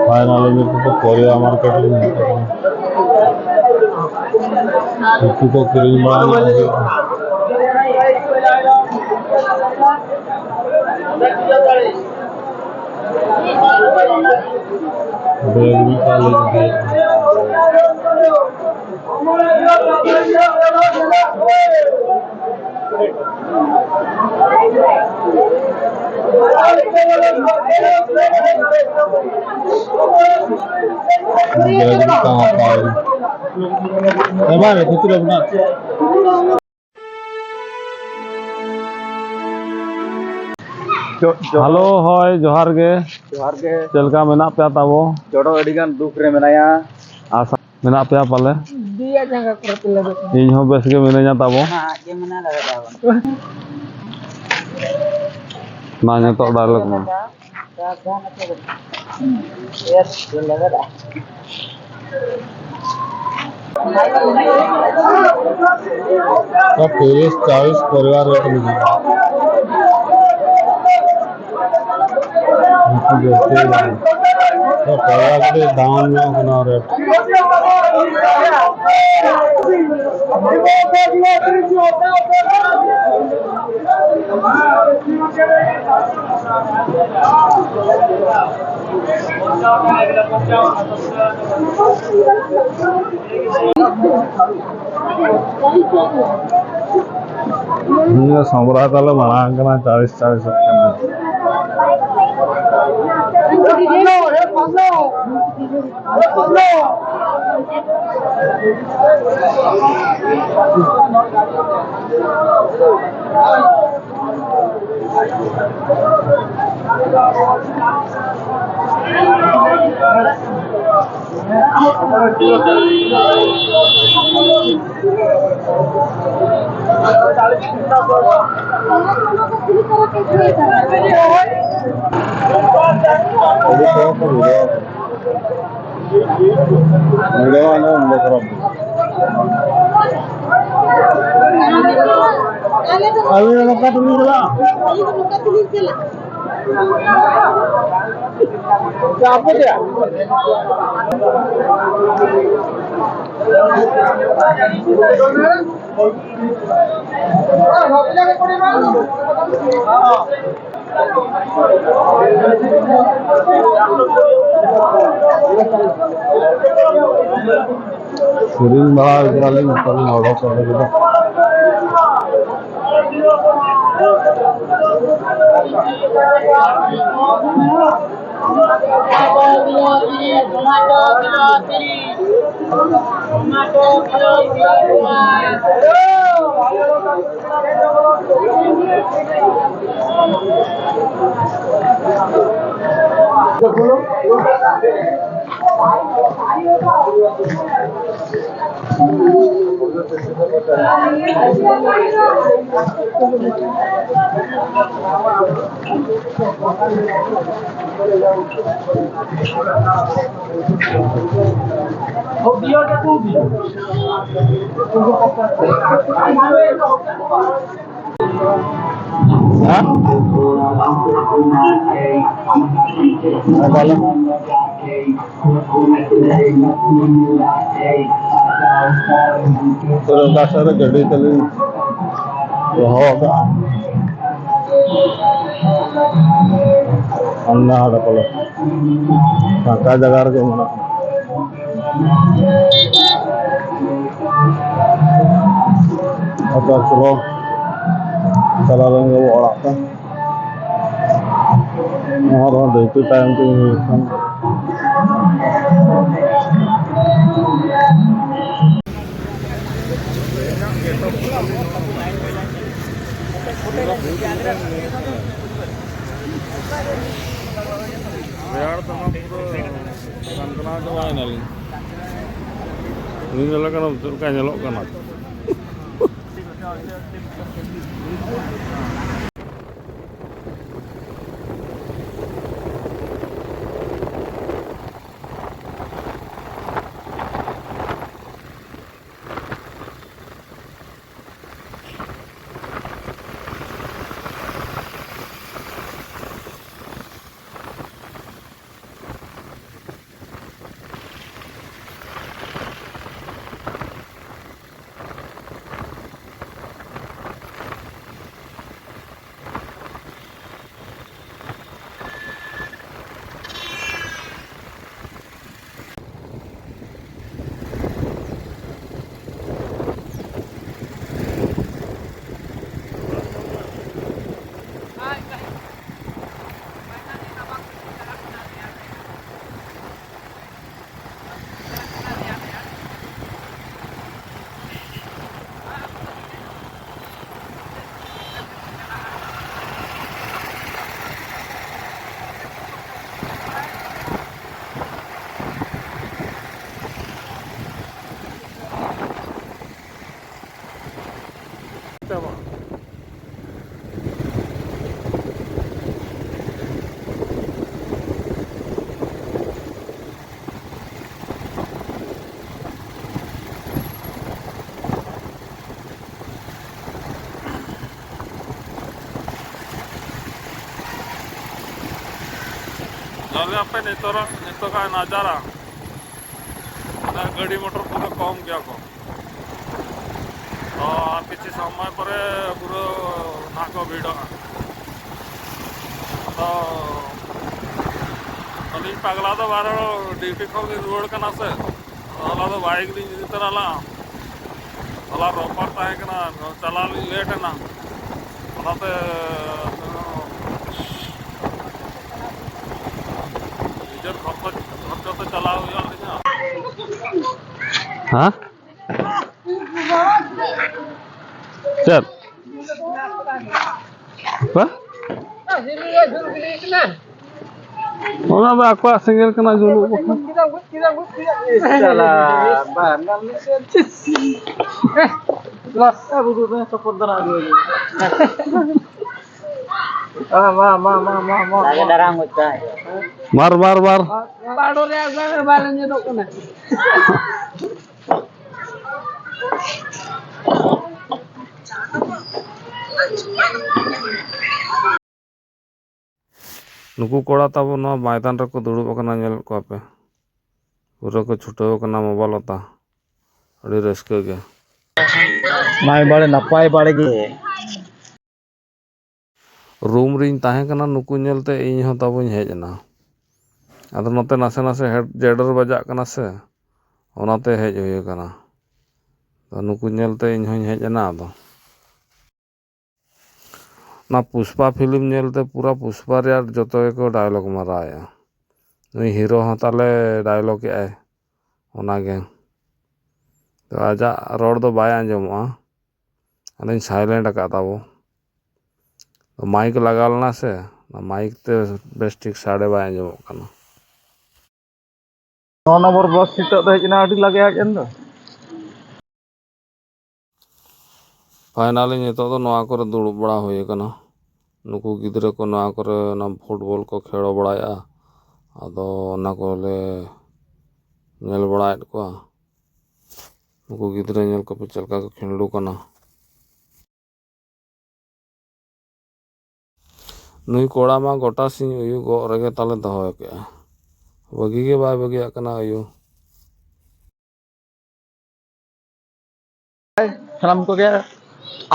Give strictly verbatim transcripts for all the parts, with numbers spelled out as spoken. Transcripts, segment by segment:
Finally, ᱱᱤᱛᱚᱜ ᱫᱚ ᱯᱚᱨᱤᱵᱟ market ᱨᱮ ᱢᱮᱱᱟᱜ ᱠᱟᱫᱟ᱾ ᱩᱛᱩ ᱠᱚ ᱠᱤᱨᱤᱧ ᱵᱟᱲᱟ ᱧᱚᱜ ᱦᱩᱭᱩᱜᱼᱟ᱾ ᱵᱮᱜᱽ ᱢᱤᱫᱴᱟᱝ ᱞᱤᱧ ᱤᱫᱤᱭᱮᱫᱼᱟ᱾ ᱵᱮᱜᱽ ᱢᱤᱫᱴᱟᱝ ᱦᱟᱛᱟᱣ ᱦᱩᱭᱩᱜᱼᱟ᱾ ᱮᱵᱟᱨ ᱵᱷᱤᱛᱨᱤ ᱨᱮ ᱢᱮᱱᱟᱜ᱾ ᱡᱚ-, ᱡᱚ-, ᱦᱮᱞᱳ, ᱦᱳᱭ, ᱡᱚᱦᱟᱨ ᱜᱮ᱾ ᱡᱚᱦᱟᱨ ᱜᱮ᱾ ᱪᱮᱫ ᱞᱮᱠᱟ ᱢᱮᱱᱟᱜ ᱯᱮᱭᱟ ᱛᱟᱵᱚ? ᱪᱚᱰᱚᱨ ᱟᱹᱰᱤ ᱜᱟᱱ ᱫᱩᱠ ᱨᱮ ᱢᱮᱱᱟᱭᱟ᱾ ᱟᱥᱟ ᱢᱮᱱᱟᱜ ᱯᱮᱭᱟ ᱯᱟᱞᱮ? ᱫᱤᱭᱟ ᱡᱟᱸᱜᱟ ᱠᱚᱨᱮ ᱯᱮ ᱞᱮᱵᱮᱫ ᱮᱱᱟ᱾ ᱤᱧ ᱦᱚᱸ ᱵᱮᱥ ᱜᱮ ᱢᱤᱱᱟᱹᱧᱟ ᱛᱟᱵᱚ᱾ ᱦᱮᱸ, ᱟᱡ ᱜᱮ ᱢᱮᱱᱟ ᱞᱮᱵᱮᱫ ᱟᱵᱚᱱ᱾ ᱢᱟ ᱱᱤᱛᱚᱜ dialogue ᱢᱟ᱾ ᱛᱤᱨᱤᱥ ᱪᱟᱞᱤᱥ ᱯᱚᱨᱤᱵᱟᱨ ᱨᱮ ᱢᱮᱱᱟᱜᱼᱟ᱾ ᱩᱱᱠᱩ ᱡᱟᱹᱥᱛᱤ ᱫᱟᱢ᱾ ᱛᱚ, ᱯᱚᱨᱤᱵᱟᱨ ᱠᱟᱹᱴᱤᱡ ᱫᱟᱢ ᱧᱚᱜ ᱠᱟᱱᱟ ᱨᱮᱴ᱾ ᱱᱤᱭᱟᱹ ᱥᱚᱢᱨᱟ ᱛᱟᱞᱮ ᱢᱟᱲᱟᱝ ᱠᱟᱱᱟ, ᱪᱟᱞᱤᱥ ᱪᱟᱞᱤᱥ ᱠᱟᱱᱟ᱾ ᱟᱹᱞᱤᱧ ᱫᱚ ᱱᱚᱝᱠᱟ ᱛᱮᱞᱤᱧ ᱪᱟᱞᱟᱜᱼᱟ᱾ ᱟᱹᱞᱤᱧ ᱫᱚ ᱱᱚᱝᱠᱟ ᱛᱮᱞᱤᱧ ᱪᱟᱞᱟᱜᱼᱟ᱾ ᱟᱪᱪᱷᱟ, ᱟᱯᱮ ᱪᱮᱫ? ᱥᱮᱨᱮᱧ ᱵᱟᱲᱟ ᱠᱮᱫᱟᱞᱤᱧ, ᱱᱮᱛᱟᱨ ᱞᱤᱧ ᱚᱰᱚᱠ ᱠᱟᱫᱟ᱾ ᱦᱮᱸ? ᱛᱟᱦᱞᱮ? ᱛᱚᱵᱮ ᱚᱠᱟ ᱥᱮᱫ ᱨᱮ ᱜᱟᱹᱰᱤ ᱛᱟᱹᱞᱤᱧ ᱫᱚᱦᱚ ᱟᱠᱟᱫᱼᱟ? ᱦᱟᱱᱟ ᱦᱟᱸᱰᱮ ᱯᱟᱞᱮ ᱯᱷᱟᱸᱠᱟ ᱡᱟᱭᱜᱟ ᱨᱮᱜᱮ ᱢᱮᱱᱟᱜᱼᱟ᱾ ᱟᱪᱪᱷᱟ, ᱪᱚᱞᱚ, ᱪᱟᱞᱟᱣ ᱞᱮᱱ ᱜᱮᱵᱚ ᱚᱲᱟᱜ ᱛᱮ᱾ ᱱᱚᱣᱟ ᱫᱚ ᱰᱷᱤᱝᱠᱤ ᱛᱟᱭᱚᱢ ᱛᱮ ᱦᱩᱭᱩᱜ ᱠᱟᱱᱟ᱾ ᱨᱮᱭᱟᱲ ᱛᱮᱢᱟ ᱯᱩᱨᱟᱹ ᱥᱟᱱᱛᱟᱲ ᱪᱟᱵᱟᱭᱮᱱᱟᱞᱤᱧ᱾ ᱩᱱᱤ ᱧᱮᱞᱮ ᱠᱟᱱᱟ ᱪᱮᱫ ᱞᱮᱠᱟ ᱧᱮᱞᱚᱜ ᱠᱟᱱᱟ᱾ ᱪᱟᱵᱟᱜᱼᱟ᱾ ᱧᱮᱞ ᱟᱯᱮ ᱱᱤᱛᱚᱜᱟᱜ, ᱱᱤᱛᱚᱜᱟᱜ ᱱᱟᱡᱟᱨᱟ᱾ ᱚᱱᱟ ᱜᱟᱹᱰᱤ ᱢᱚᱴᱚᱨ ᱯᱩᱨᱟᱹ ᱠᱚᱢ ᱜᱮᱭᱟ ᱠᱚ᱾ ᱛᱚ ᱟᱨ ᱠᱤᱪᱷᱩ ᱥᱚᱢᱚᱭ ᱯᱚᱨᱮ ᱯᱩᱨᱟᱹ ᱱᱟᱦᱟᱜ ᱠᱚ ᱵᱷᱤᱲᱚᱜᱼᱟ᱾ ᱛᱚ ᱟᱹᱞᱤᱧ ᱯᱟᱜᱽᱞᱟ ᱫᱚ ᱵᱟᱨᱚ ᱰᱤᱭᱩᱴᱤ ᱠᱷᱚᱱ ᱞᱤᱧ ᱨᱩᱣᱟᱹᱲ ᱠᱟᱱᱟ ᱥᱮ᱾ ᱦᱚᱞᱟ ᱫᱚ ᱵᱟᱭᱤᱠ ᱞᱤᱧ ᱤᱫᱤ ᱛᱚᱨᱟ ᱞᱟᱜᱼᱟ᱾ ᱦᱚᱞᱟ ᱨᱳᱵᱵᱟᱨ ᱛᱟᱦᱮᱸ ᱠᱟᱱᱟ, ᱪᱟᱞᱟᱣ ᱞᱤᱧ ᱞᱮᱴ ᱮᱱᱟ᱾ ᱚᱱᱟᱛᱮ ᱱᱤᱡᱮᱨ ᱠᱷᱚᱨᱪᱟ, ᱠᱷᱚᱨᱪᱟ ᱛᱮ ᱪᱟᱞᱟᱣ ᱦᱩᱭᱩᱜᱼᱟ ᱟᱹᱞᱤᱧᱟᱜ᱾ ᱦᱮᱸ? ᱪᱮᱫ? ᱵᱟ? ᱚᱱᱟ ᱫᱚ ᱟᱠᱚᱣᱟᱜ ᱥᱮᱸᱜᱮᱞ ᱠᱟᱱᱟ, ᱡᱩᱞᱩᱜ ᱵᱟᱠᱷᱟᱱ᱾ ᱪᱟᱞᱟ, ᱵᱟᱝ ᱜᱟᱱ ᱞᱮ ᱥᱮ᱾ ᱞᱟᱥᱟ ᱵᱩᱫᱩ ᱫᱚ ᱥᱚᱯᱚᱫ ᱫᱚ ᱱᱟᱜ ᱜᱮ᱾ ᱢᱟ, ᱢᱟ, ᱢᱟ, ᱢᱟ, ᱢᱟ, ᱢᱟ, ᱞᱟᱜᱮ ᱢᱟ᱾ ᱫᱟᱨᱟᱢ ᱜᱚᱫ ᱠᱟᱭ᱾ ᱢᱟᱨ, ᱢᱟᱨ, ᱢᱟᱨ᱾ ᱵᱟᱲᱚ ᱨᱮ ᱟᱜᱩ ᱢᱮ, ᱵᱟᱞᱮ ᱧᱮᱞᱚᱜ ᱠᱟᱱᱟ᱾ ᱱᱩᱠᱩ ᱠᱚᱲᱟ ᱛᱟᱵᱚ ᱱᱚᱣᱟ ᱢᱚᱭᱫᱟᱱ ᱨᱮᱠᱚ ᱫᱩᱲᱩᱵ ᱟᱠᱟᱱᱟ, ᱧᱮᱞᱮᱫ ᱠᱚᱣᱟ ᱯᱮ, ᱯᱩᱨᱟᱹ ᱠᱚ ᱪᱷᱩᱴᱟᱹᱣ ᱟᱠᱟᱱᱟ ᱢᱳᱵᱟᱭᱤᱞ ᱚᱛᱟ, ᱟᱹᱰᱤ ᱨᱟᱹᱥᱠᱟᱹ ᱜᱮ᱾ ᱱᱟᱭ ᱵᱟᱲᱮ ᱱᱟᱯᱟᱭ ᱵᱟᱲᱮ ᱜᱮ᱾ ᱨᱩᱢ ᱨᱤᱧ ᱛᱟᱦᱮᱸ ᱠᱟᱱᱟ, ᱱᱩᱠᱩ ᱧᱮᱞᱛᱮ ᱤᱧ ᱦᱚᱸ ᱛᱟᱵᱚᱧ ᱦᱮᱡ ᱮᱱᱟ᱾ ᱟᱫᱚ ᱱᱚᱛᱮ ᱱᱟᱥᱮ ᱱᱟᱥᱮ ᱦᱮᱰ-, ᱡᱮᱰᱮᱨ ᱵᱟᱡᱟᱜ ᱠᱟᱱᱟ ᱥᱮ, ᱚᱱᱟᱛᱮ ᱦᱮᱡ ᱦᱩᱭ ᱟᱠᱟᱱᱟ᱾ ᱟᱫᱚ ᱱᱩᱠᱩ ᱧᱮᱞᱛᱮ ᱤᱧ ᱦᱚᱸᱧ ᱦᱮᱡ ᱮᱱᱟ᱾ ᱟᱫᱚ ᱚᱱᱟ ᱯᱩᱥᱯᱟ ᱯᱷᱤᱞᱢ ᱧᱮᱞᱛᱮ ᱯᱩᱨᱟ ᱯᱩᱥᱯᱟ ᱨᱮᱭᱟᱜ ᱡᱚᱛᱚ ᱜᱮᱠᱚ ᱰᱟᱭᱞᱚᱜᱽ ᱢᱟᱨᱟᱣᱮᱫᱼᱟ᱾ ᱱᱩᱭ ᱦᱤᱨᱳ ᱦᱚᱸ ᱛᱟᱞᱮ ᱰᱟᱭᱞᱚᱜ ᱮᱫᱟᱭ ᱚᱱᱟᱜᱮ᱾ ᱛᱚ ᱟᱡᱟᱜ ᱨᱚᱲ ᱫᱚ ᱵᱟᱭ ᱟᱸᱡᱚᱢᱚᱜᱼᱟ᱾ ᱟᱫᱚᱧ ᱥᱟᱭᱞᱮᱱᱴ ᱟᱠᱟᱫ ᱛᱟᱵᱚ᱾ ᱢᱟᱭᱤᱠ ᱞᱟᱜᱟᱣ ᱞᱮᱱᱟ ᱥᱮ, ᱚᱱᱟ ᱢᱟᱭᱤᱠ ᱛᱮ ᱵᱮᱥ ᱴᱷᱤᱠ ᱥᱟᱰᱮ ᱵᱟᱭ ᱟᱸᱡᱚᱢᱚᱜ ᱠᱟᱱᱟ᱾ ᱱᱚ ᱱᱚᱢᱵᱚᱨ ᱵᱚᱥ ᱱᱤᱛᱚᱜ ᱫᱚ ᱦᱮᱡ ᱮᱱᱟ, ᱟᱹᱰᱤ ᱞᱟᱜᱮ ᱦᱮᱡ ᱮᱱ ᱫᱚ᱾ ᱯᱷᱟᱭᱱᱟᱞᱤ ᱱᱤᱛᱚᱜ ᱫᱚ ᱱᱚᱣᱟ ᱠᱚᱨᱮ ᱫᱩᱲᱩᱵ ᱵᱟᱲᱟ ᱦᱩᱭ ᱟᱠᱟᱱᱟ᱾ ᱱᱩᱠᱩ ᱜᱤᱫᱽᱨᱟᱹ ᱠᱚ ᱱᱚᱣᱟ ᱠᱚᱨᱮ ᱚᱱᱟ ᱯᱷᱩᱴᱵᱚᱞ ᱠᱚ ᱠᱷᱮᱞ ᱵᱟᱲᱟᱭᱮᱫᱼᱟ, ᱟᱫᱚ ᱚᱱᱟ ᱠᱚᱞᱮ ᱧᱮᱞ ᱵᱟᱲᱟᱭᱮᱫ ᱠᱚᱣᱟ᱾ ᱱᱩᱠᱩ ᱜᱤᱫᱽᱨᱟᱹ ᱧᱮᱞ ᱠᱚᱯᱮ ᱪᱮᱫ ᱞᱮᱠᱟ ᱠᱚ ᱠᱷᱤᱞᱰᱩ ᱠᱟᱱᱟ᱾ ᱱᱩᱭ ᱠᱚᱲᱟ ᱢᱟ ᱜᱚᱴᱟ ᱥᱤᱧ ᱩᱭᱩ ᱜᱚᱜ ᱨᱮᱜᱮ ᱛᱟᱞᱮ ᱫᱚᱦᱚ ᱠᱮᱜᱼᱟ, ᱵᱟᱹᱜᱤ ᱜᱮ ᱵᱟᱭ ᱵᱟᱹᱜᱤᱭᱟᱜ ᱠᱟᱱᱟ ᱩᱭᱩ᱾ ᱥᱟᱱᱟᱢ ᱠᱚᱜᱮ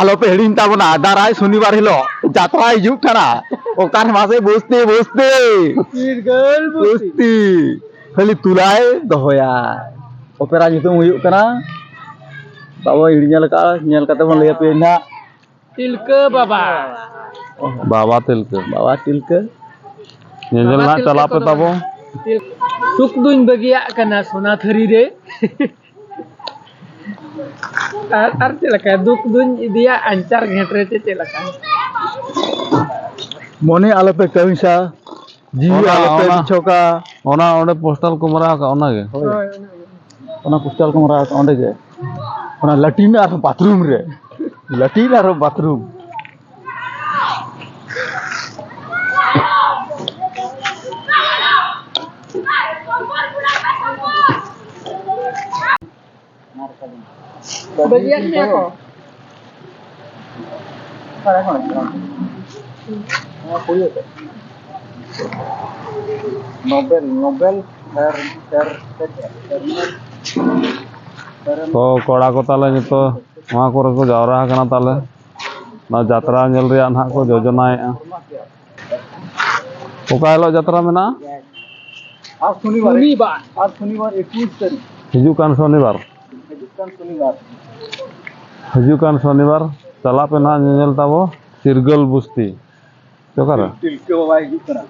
ᱟᱞᱚᱯᱮ ᱦᱤᱲᱤᱧ ᱛᱟᱵᱚᱱᱟ, ᱫᱟᱨᱟᱭ ᱥᱚᱱᱤᱵᱟᱨ ᱦᱤᱞᱳᱜ ᱡᱟᱛᱨᱟ ᱦᱤᱡᱩᱜ ᱠᱟᱱᱟ᱾ ᱚᱠᱟᱨᱮ ᱢᱟᱥᱮ ᱵᱩᱥᱛᱤ, ᱵᱩᱥᱛᱤ᱾ ᱪᱤᱨᱜᱟᱹᱞ ᱵᱩᱥᱛᱤ᱾ ᱵᱩᱥᱛᱤ᱾ ᱠᱷᱟᱹᱞᱤ ᱛᱩᱞᱟᱭ ᱫᱚᱦᱚᱭᱟ᱾ ᱚᱯᱮᱨᱟ ᱧᱩᱛᱩᱢ ᱦᱩᱭᱩᱜ ᱠᱟᱱᱟ᱾ ᱵᱟᱵᱚ ᱦᱤᱲᱤᱧ ᱧᱮᱞ ᱠᱟᱜᱼᱟ, ᱧᱮᱞ ᱠᱟᱛᱮ ᱵᱚᱱ ᱞᱟᱹᱭ ᱟᱯᱮᱭᱟ ᱱᱟᱦᱟᱜ᱾ ᱛᱤᱞᱠᱟᱹ ᱵᱟᱵᱟ᱾ ᱵᱟᱵᱟ ᱛᱤᱞᱠᱟᱹ᱾ ᱵᱟᱵᱟ ᱛᱤᱞᱠᱟᱹ᱾ ᱧᱮᱧᱮᱞ ᱵᱟᱵᱟ ᱱᱟᱦᱟᱜ ᱛᱤᱞᱠᱟᱹ ᱪᱟᱞᱟᱜ ᱯᱮ ᱠᱚᱫᱚ ᱛᱟᱵᱚ᱾ ᱛᱤᱞ-, ᱥᱩᱠ ᱫᱩᱧ ᱵᱟᱹᱜᱤᱭᱟᱜ ᱠᱟᱱᱟ ᱥᱚᱱᱟ ᱛᱷᱟᱹᱨᱤ ᱨᱮ᱾ ᱟᱨ, ᱟᱨ ᱪᱮᱫ ᱞᱮᱠᱟ? ᱫᱩᱠ ᱫᱩᱧ ᱤᱫᱤᱭᱟ ᱟᱧᱪᱟᱨ ᱜᱷᱮᱸᱴ ᱨᱮ, ᱪᱮ ᱪᱮᱫ ᱞᱮᱠᱟ? ᱢᱚᱱᱮ ᱟᱞᱚᱯᱮ ᱠᱟᱹᱢᱤᱥᱟ, ᱡᱤᱣᱤ ᱚᱱᱟ, ᱟᱞᱚᱯᱮ ᱚᱱᱟ, ᱵᱤᱪᱷᱚᱠᱟ᱾ ᱚᱱᱟ ᱚᱸᱰᱮ ᱯᱳᱥᱴᱟᱨ ᱠᱚ ᱢᱟᱨᱟᱣ ᱟᱠᱟᱫ, ᱚᱱᱟᱜᱮ? ᱦᱳᱭ᱾ ᱦᱳᱭ, ᱚᱱᱟ ᱜᱮ᱾ ᱚᱱᱟ ᱯᱳᱥᱴᱟᱨ ᱠᱚ ᱢᱟᱨᱟᱣ ᱟᱠᱟᱫ ᱚᱸᱰᱮ ᱜᱮ᱾ ᱚᱱᱟ ᱞᱟᱴᱤᱱ ᱟᱨ ᱵᱟᱛᱷᱨᱩᱢ ᱨᱮ᱾ ᱞᱟᱴᱤᱱ ᱟᱨ ᱵᱟᱛᱷᱨᱩᱢ᱾ ᱵᱟᱹᱜᱤᱭᱟᱜ ᱢᱮᱭᱟ ᱠᱚ᱾ ᱱᱚᱵᱮᱞ, ᱱᱚᱵᱮᱞ ᱦᱮᱨ-, ᱦᱮᱨ-, ᱦᱮᱨ-, ᱛᱚ, ᱠᱚᱲᱟ ᱠᱚ ᱛᱟᱞᱮ ᱡᱚᱛᱚ ᱱᱚᱣᱟ ᱠᱚᱨᱮ ᱠᱚ ᱡᱟᱣᱨᱟ ᱟᱠᱟᱱᱟ ᱛᱟᱞᱮ᱾ ᱱᱚᱣᱟ ᱡᱟᱛᱨᱟ ᱧᱮᱞ ᱨᱮᱭᱟᱜ ᱱᱟᱦᱟᱜ ᱠᱚ ᱡᱳᱡᱚᱱᱟᱭᱮᱫᱼᱟ᱾ ᱚᱠᱟ ᱦᱤᱞᱳᱜ ᱡᱟᱛᱨᱟ ᱢᱮᱱᱟᱜᱼᱟ? ᱟᱨ ᱥᱚᱱᱤᱵᱟᱨ᱾ ᱥᱚᱱᱤᱵᱟᱨ᱾ ᱟᱨ ᱥᱚᱱᱤᱵᱟᱨ ᱮᱠᱩᱥ ᱛᱟᱹᱨᱤᱠᱷ᱾ ᱦᱤᱡᱩᱜ ᱠᱟᱱ ᱥᱚᱱᱤᱵᱟᱨ᱾ ᱦᱤᱡᱩᱜ ᱠᱟᱱ ᱥᱚᱱᱤᱵᱟᱨ᱾ ᱦᱤᱡᱩᱜ ᱠᱟᱱ ᱥᱚᱱᱤᱵᱟᱨ ᱪᱟᱞᱟᱜ ᱯᱮ ᱱᱟᱦᱟᱜ ᱧᱮᱧᱮᱞ ᱛᱟᱵᱚ ᱪᱤᱨᱜᱟᱹᱞ ᱵᱩᱥᱛᱤ᱾ ᱪᱮ ᱚᱠᱟᱨᱮ? ᱛᱤᱞᱠᱟᱹ ᱵᱟᱵᱟᱭ ᱦᱤᱡᱩᱜ ᱠᱟᱱᱟ᱾